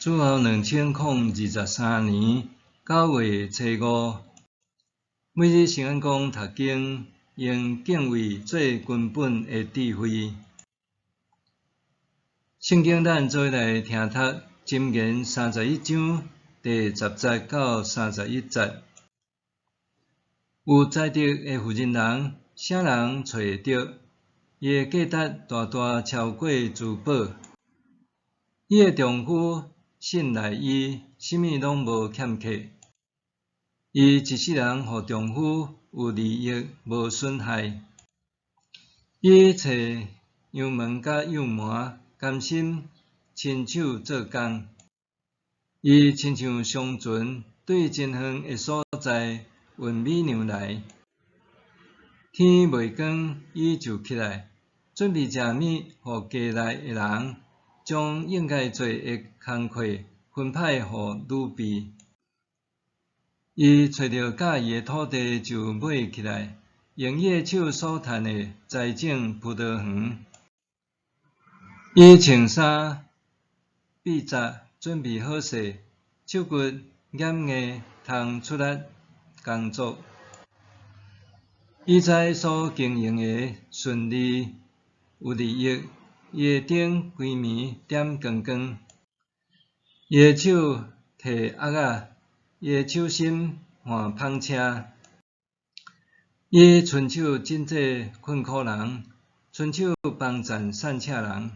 主後2023年9月初五，每日聖安講讀經，用敬畏做根本的智慧。聖經咱做伙來聽讀《箴言》31章第10節到31節。有才德的婦人人，啥人揣會著？伊的價值大大超過珠寶。伊的丈夫信賴伊，啥物攏無欠缺。伊一世人予丈夫有利益，無損害。伊揣羊毛佮幼糜，甘心親手做工。伊親像商船，對真遠的所在運米糧來。天未光，伊就起來，準備食物予家內的人，將應該做的工課分派予女婢。伊揣著佮意的土地就買起來，用伊的手所趁的栽種葡萄園。伊穿衫襞紮，準備好勢，手骨掩硬，通出力工作。伊知所經營的順利有利益，伊的燈規暝點光光。伊的手提甕仔，伊的手心換贓車。伊伸手賑濟困苦人，伸手幫贊散赤人。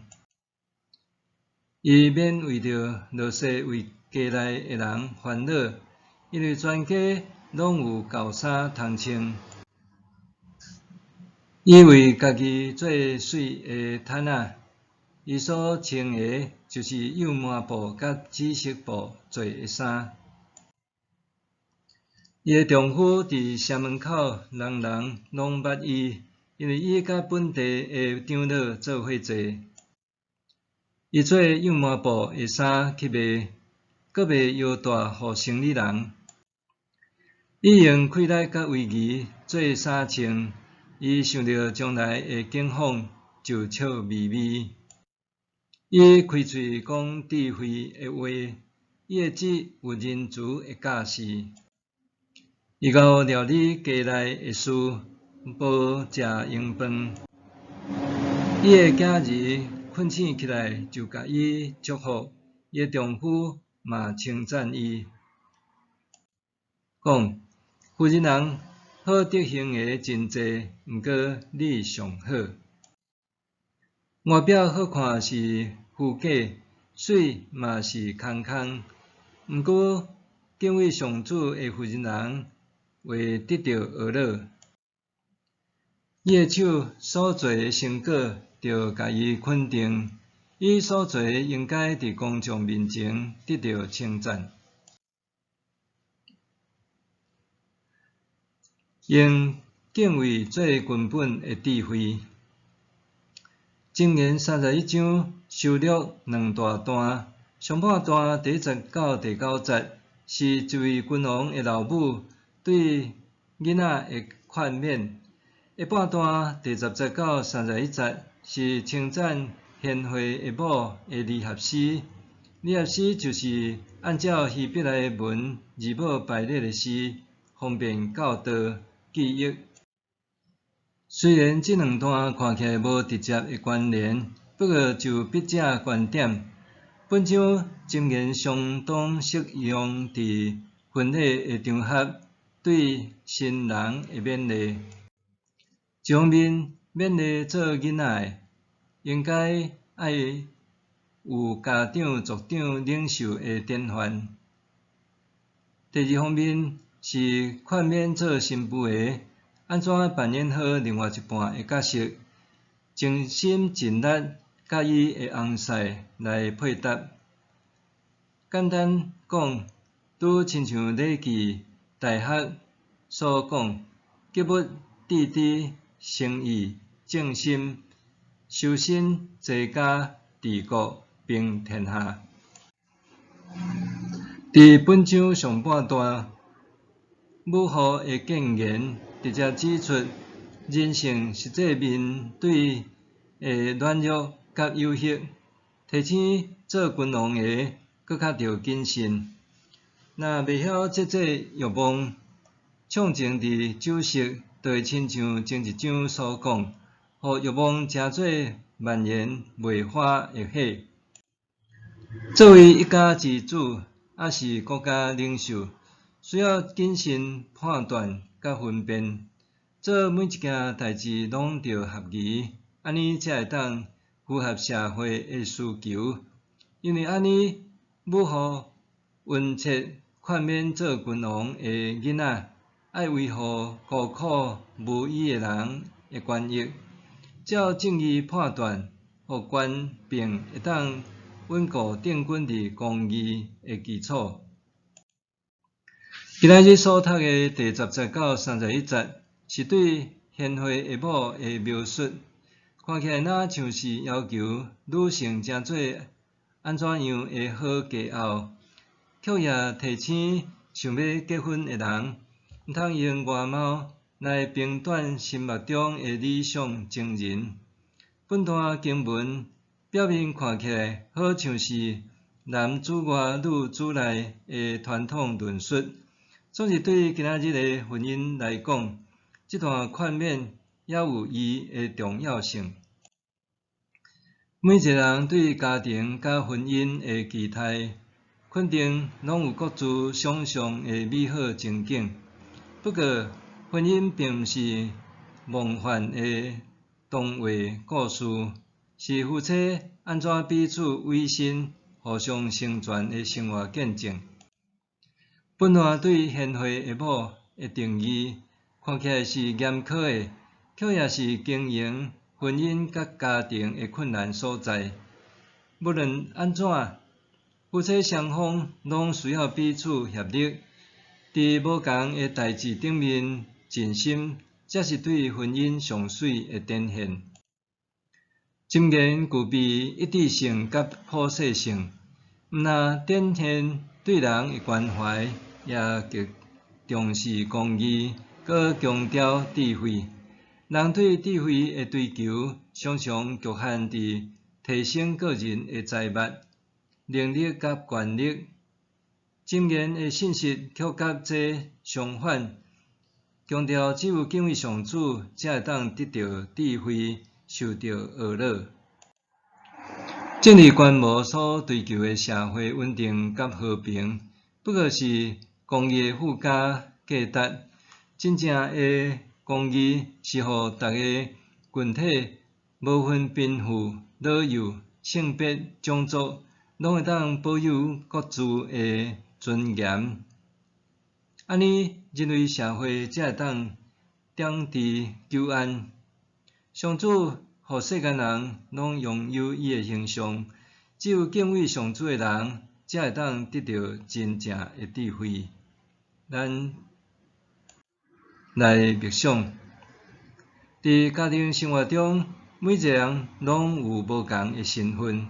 伊免為著落勢為家內的人煩惱，因為全家攏有厚衫通穿。伊為家己做媠的毯仔，伊所穿的就是幼糜布佮紫色布做的衫。伊的丈夫佇城門口，人人攏捌伊，因為伊佮本地的長老做伙坐。伊做幼糜布的衫去賣，閣賣腰帶予生理人。伊用氣力佮威儀做衫穿，伊想著將來的景況就笑眯眯。伊開喙講智慧的話，伊的舌有仁慈的教示。伊𠢕料理家內的事，無食閒飯。伊的囝兒睏醒起來就共伊祝福，伊的丈夫嘛稱讚伊，講：婦人人好德行的真濟，毋過你上好。外表好看是虛假，媠嘛是空空。毋過敬畏上主的婦人人會得著呵咾。伊的手所做的成果，著共伊肯定；伊所做的應該佇公眾面前得著稱讚。用敬畏做根本的智慧。箴言31章收錄兩大段，上半段第1節到第9節是一位君王的老母對囡仔的勸勉；下半段第10節到31節是稱讚賢惠的某的離合詩。離合詩就是按照希伯來文字母排列的詩，方便教導記憶。雖然這兩段看起來無直接的關聯，不過就筆者觀點，本章箴言相當適用佇婚禮的場合，對新人的勉勵。一方面，勉勵做囡仔的，應該愛有家長、族長領袖的典範。第二方面是勸勉做新婦的，按怎扮演好另外一半的角色，盡心盡力，佮伊的翁婿來配搭。簡單講，拄親像禮記大學所講，格物致知、誠意、正心、修身、齊家、治國、平天下。佇本章上半段，母後的建言直接指出，人性實際面對的軟弱佮誘惑，提醒做君王的閣較著謹慎。若袂曉節制欲望，暢情佇酒色，就會親像前一章所講，予欲望成做蔓延袂花的火。作為一家之主，抑是國家領袖，需要謹慎判斷佮分辨，做每一件代誌攏著合宜，按呢才會當符合社會的需求。因為按呢，母予殷切勸勉做君王的囡仔，愛維護孤苦無依的人的權益，照正義判斷，予權柄會當穩固定根佇公義的基礎。今仔日所讀的第10節到31節，是對賢惠的某的描述，看起來若像是要求女性成做按怎樣的好佳偶，卻也提醒想欲結婚的人，毋通用外貌來評斷心目中的理想情人。本段經文表面看起來好像是男主外女主內的傳統論述，總是對今仔日的婚姻來講，這段勸勉也有伊的重要性。每一個人對家庭佮婚姻的期待，肯定攏有各自想像的美好情景。不過，婚姻並毋是夢幻的童話故事，是夫妻按怎彼此委身、互相成全的生活見證。本段對賢惠的某的定義，看起來是嚴苛的，卻也是經營婚姻佮家庭的困難所在。無論按怎，夫妻雙方攏需要彼此協力，佇無仝的代誌頂面盡心，才是對婚姻上媠的展現。箴言具備一致性佮普世性，毋但展現對人的關懷，也極重視公義，閣強調智慧。人對智慧的追求，常常局限佇提升個人的財物、能力佮權力。箴言的信息卻佮這相反，強調只有敬畏上主，才會當得著智慧，受著呵咾。政治觀摩所追求的社會穩定佮和平，不過是公義的附加價值。真正的公義是予逐个群體，無分貧富、老幼、性別、種族，攏會當保有各自的尊嚴。按呢，人類社會才會當長治久安。上主予世間人攏擁有伊的形象，只有敬畏上主的人，才會當得著真正的智慧。咱來默想，佇家庭生活中，每一個人攏有無仝的身份，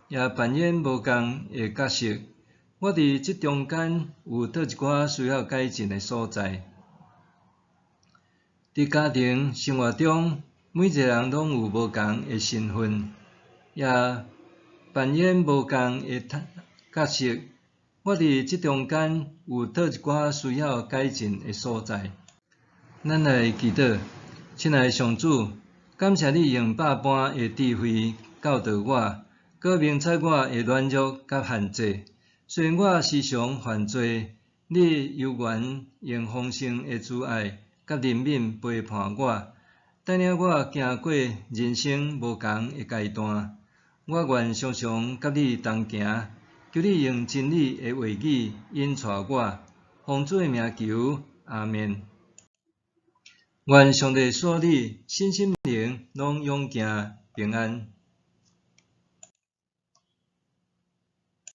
也扮演無仝的角色。我佇這中間有佗一寡需要改進的所在。佇家庭生活中，每一個人攏有無仝的身份，也扮演無仝的角色。我佇這中間有佗一寡需要改進的所在。咱來祈禱，親愛的上主，感謝你用百般的智慧教導我，閣明察我的軟弱佮限制。雖然我時常犯罪，你猶原用豐盛的慈愛佮憐憫陪伴我，帶領我行過人生無仝的階段。我願常常佮你同行，求你用真理的話語引帶我。奉主的名求，阿們。願上帝賜予你身心靈攏勇健平安。